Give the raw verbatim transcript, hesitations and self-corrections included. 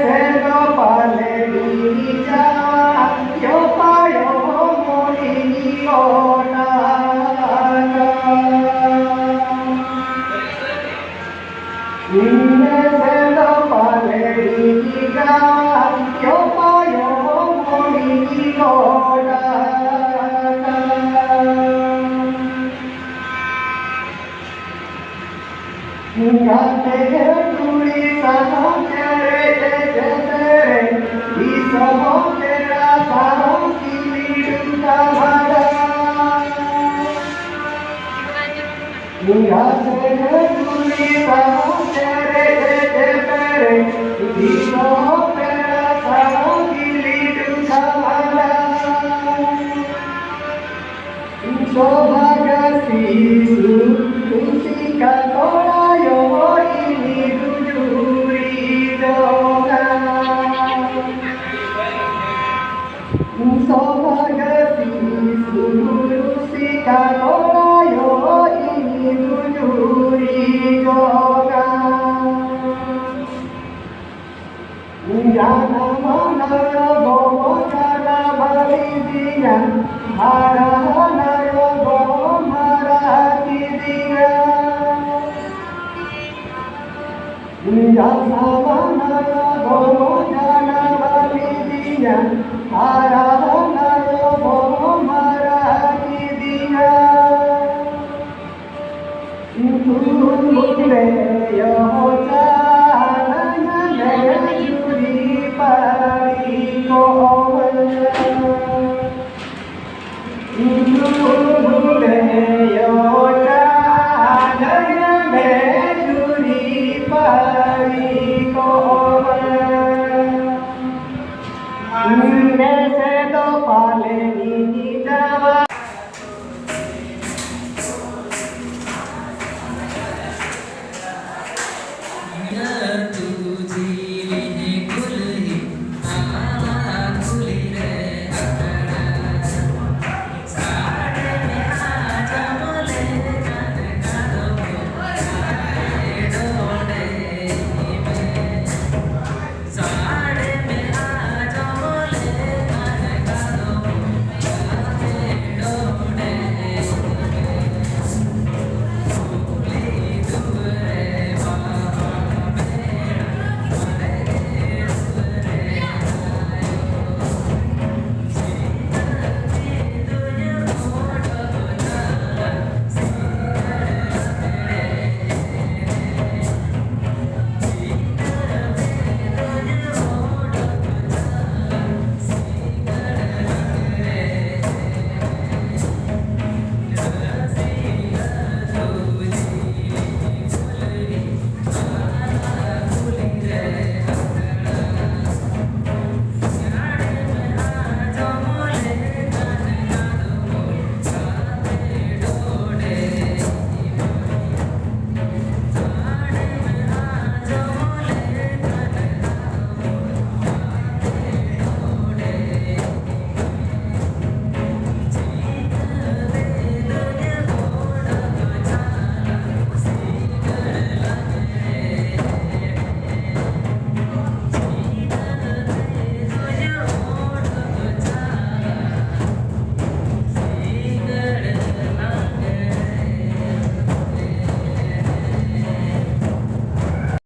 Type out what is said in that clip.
ᱥᱮᱫ ᱫᱚ ᱯᱟᱞᱮ ᱤᱧ ᱪᱟᱞᱟᱜ, ᱭᱚᱯᱟᱭᱚᱢ ᱢᱚᱱᱤᱧ ᱜᱚᱴᱟ᱾ ᱤᱧ ᱥᱮᱫ ᱫᱚ ᱯᱟᱞᱮ ᱤᱧ ᱪᱟᱞᱟᱜ, ᱭᱚᱯᱟᱭᱚᱢ ᱢᱚᱱᱤᱧ ᱜᱚᱴᱟ᱾ ᱜᱟᱛᱮ ᱠᱩᱲᱤ ᱥᱟᱶ ᱪᱮᱨᱮᱡ ᱪᱮᱯᱮᱨᱮᱡ, ᱫᱤᱥᱚᱢ ᱯᱮᱲᱟ ᱥᱟᱶ ᱠᱤᱢᱤ ᱰᱩᱝᱜᱟ ᱵᱷᱟᱜᱟ᱾ ᱜᱟᱛᱮ ᱠᱩᱲᱤ ᱥᱟᱶ ᱪᱮᱨᱮᱡ ᱪᱮᱯᱮᱨᱮᱡ, ᱫᱤᱥᱚᱢ ᱯᱮᱲᱟ ᱥᱟᱶ ᱠᱤᱢᱤ ᱰᱩᱝᱜᱟ ᱵᱷᱟᱜᱟ᱾ ᱥᱚᱵᱷᱟᱜᱟ ᱥᱤᱥᱩ ᱨᱩᱥᱤᱠᱟ ᱠᱚᱲᱟ ᱭᱚ ᱤᱧ ᱜᱩᱡᱩᱨᱤ ᱡᱚᱝᱟ᱾ ᱥᱚᱵᱷᱟᱜᱟ ᱥᱤᱥᱩ ᱨᱩᱥᱤᱠᱟ ᱠᱚᱲᱟ ᱭᱚ ᱤᱧ ᱜᱩᱡᱩᱨᱤ ᱡᱚᱝᱟ᱾ ᱡᱟᱱᱟᱢ ᱟᱱᱟᱲ ᱜᱚᱢᱚ ᱡᱟᱱᱟᱢ ᱞᱤᱫᱤᱧᱟ, ᱦᱟᱨᱟ ᱟᱱᱟᱲ ᱜᱚᱢᱚ ᱦᱟᱨᱟ ᱠᱤᱫᱤᱧᱟ᱾ ᱡᱟᱱᱟᱢ ᱟᱱᱟᱲ ᱜᱚᱢᱚ ᱡᱟᱱᱟᱢ ᱞᱤᱫᱤᱧᱟ, ᱦᱟᱨᱟ